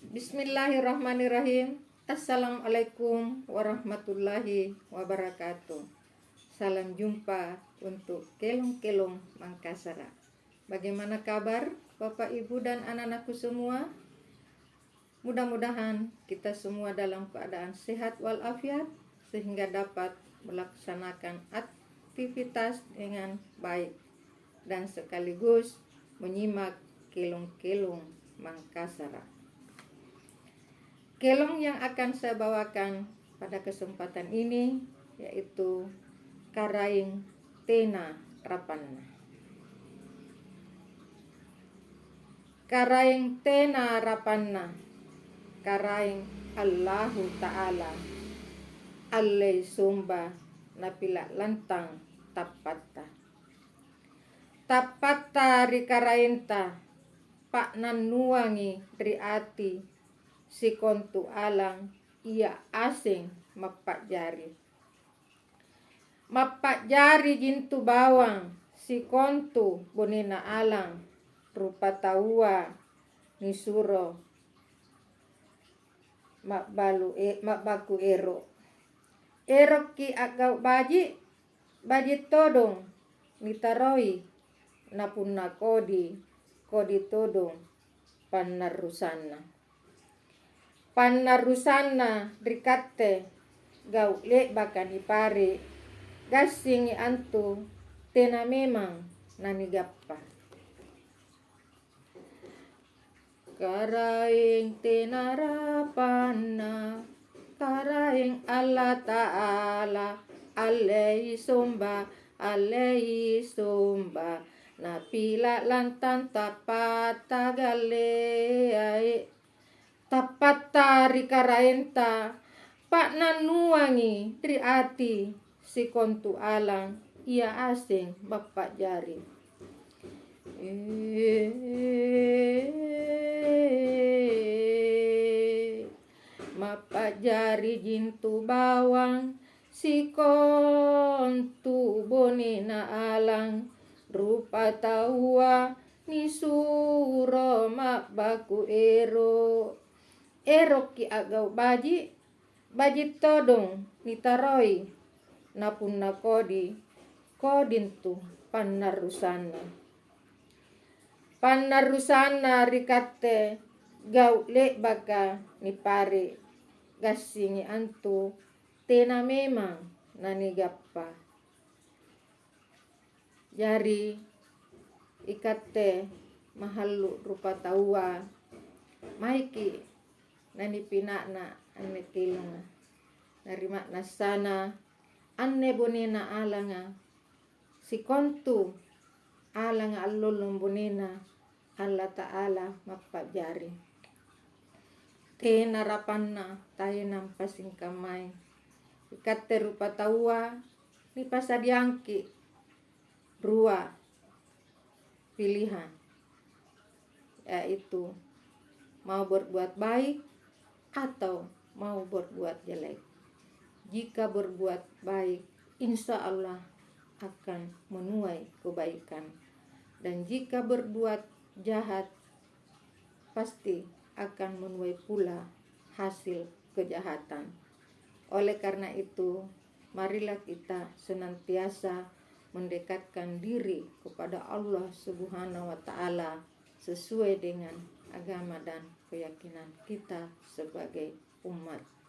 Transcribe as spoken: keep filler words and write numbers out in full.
Bismillahirrahmanirrahim. Assalamualaikum warahmatullahi wabarakatuh. Salam jumpa untuk kelong-kelong Mangkasara. Bagaimana kabar Bapak, Ibu, dan anak-anakku semua? Mudah-mudahan kita semua dalam keadaan sehat walafiat sehingga dapat melaksanakan aktivitas dengan baik dan sekaligus menyimak kelong-kelong Mangkasara. Kelong yang akan saya bawakan pada kesempatan ini yaitu Karaeng Tena Rapanna. Karaeng Tena Rapanna, Karaeng Allahu Ta'ala, allei somba napila' lantang tappatta. Tappatta ri Karaenta, pa'nannuangi ri ati sikontu alang ia aseng mappa'jari. Mappa'jariji antu bawang sikontu bonena alang rupataua nisuro ma'balu e-, ma'baku ero'. Erokki a'gau' baji', baji' todong nitaroi, na punna kodi, kodi todong pannarrusanna. Pannarrusanna ri katte gau' le'baka nipare', gassingi antu tena memang nanigappa. Karaeng tena rapanna, Karaeng Allata'ala, allei somba, allei somba, napila' lantang tappatta galleai. Tappatta ri Karaenta, pa'nannuangi ri ati sikontu alang ia aseng mappa'jari. Mappa'jariji antu bawang sikontu bonena alang, rupataua nisuro ma'baku ero'. Erokki a'gau' baji', baji' todong nitaroi, na punna kodi, kodi antu pannarrusanna. Pannarrusanna ri katte gau' le'baka nipare', gassingi antu tena memang nanigappa. Jari, ikatte mahallu' rupataua, maeki' nanipina'na anne kelonga. Na ri ma'nassana, anne bonena alanga, sikontu alanga allollong bonena Allata'ala mappa'jari. Tena rapanna taenampa singkammai. Ikatte rupataua nipasadiangki' rua pilihan, yaitu mau berbuat baik atau mau berbuat jelek. Jika berbuat baik, insya Allah akan menuai kebaikan. Dan jika berbuat jahat, pasti akan menuai pula hasil kejahatan. Oleh karena itu, marilah kita senantiasa mendekatkan diri kepada Allah Subhanahu wa Ta'ala sesuai dengan agama dan keyakinan kita sebagai umat